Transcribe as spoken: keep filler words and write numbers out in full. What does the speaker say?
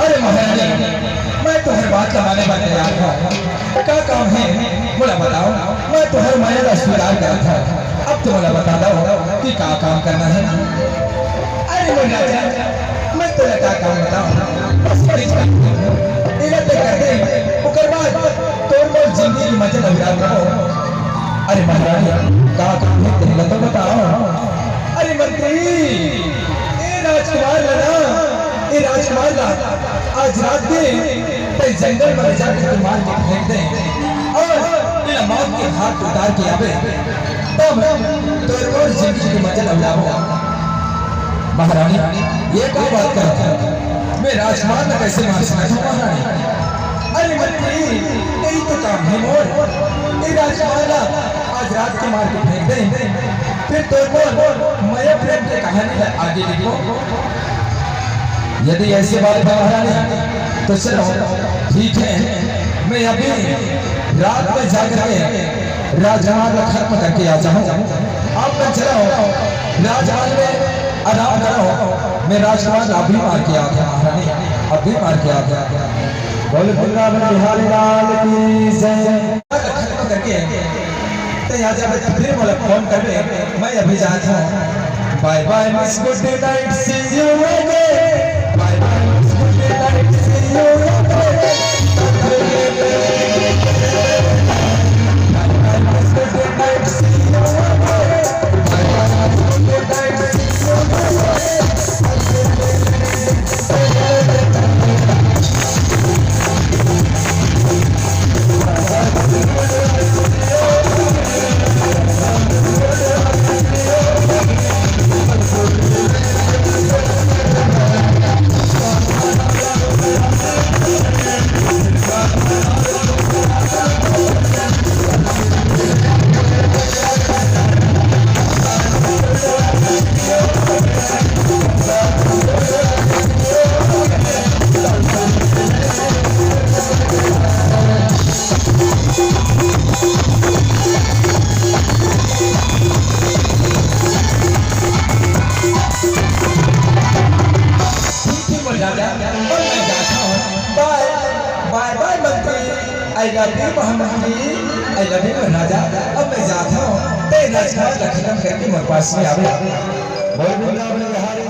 अरे महारानी, मैं तोहर बात ला माने बर तैयार हूँ। का काम है, मोला बताओ, मैं तोहर मया ला स्वीकार करत हूँ। अब तो मोला बता दो कि का काम करना है। अरे मोर राजा, मैं तोला का काम बताओ, बस बड़ी बात है। एला तय कर दे, ओकर बाद तोर मोर जिंदगी के मजा ला उड़ात रहो। अरे महारानी, का काम है, तेला तो बताओ। अरे मंत्री, ए राजकुमार ला ना, ए राजकुमार ला आज रात के तैं जंगल में ले जाके तैं मार के फेंक दे अउ एला मौत के घाट उतार के आबे, तब तोर मोर जिंदगी के मजा ला उड़ाबो। महारानी, ये का बात करत हव? मैं राजकुमार ला कैसे मार सकत हूँ महारानी? अरे मंत्री, यही तो काम है मोर। ए राजकुमार ला आज रात के मार के फेंक दे, फिर तोर मोर मया प्रेम के कहानी ला आगे लिखो। यदि ऐसी बात है महारानी, तो चलो ठीक है, मैं अभी रात में जाकर के राजकुमार ला खत्म करके आ जाऊँ। अब मैं चला हूँ राजमहल में आराम करो, मैं राजकुमार ला अभी मार के आता हूँ महारानी, अभी मार के आता हूँ। बोल वृंदावन बिहारी लाल की जय। खत्म करके तैं आ जाबे, फिर मोला फोन करबे, मैं अभी जात हूँ। Bye bye miss, good night, see you again. Bye bye miss, good night, see you again. Bye bye miss, good night, see you again. Bye bye miss, good night, see you again. ठीक है, बोल राजा, अब मैं जाता हूँ। Bye, bye, bye मंत्री। I love you महामंत्री, I love you राजा। अब मैं जाता हूँ, तैं राजकुमार ला खत्म करके मोर पास में आबे। बोल वृंदावन बिहारी।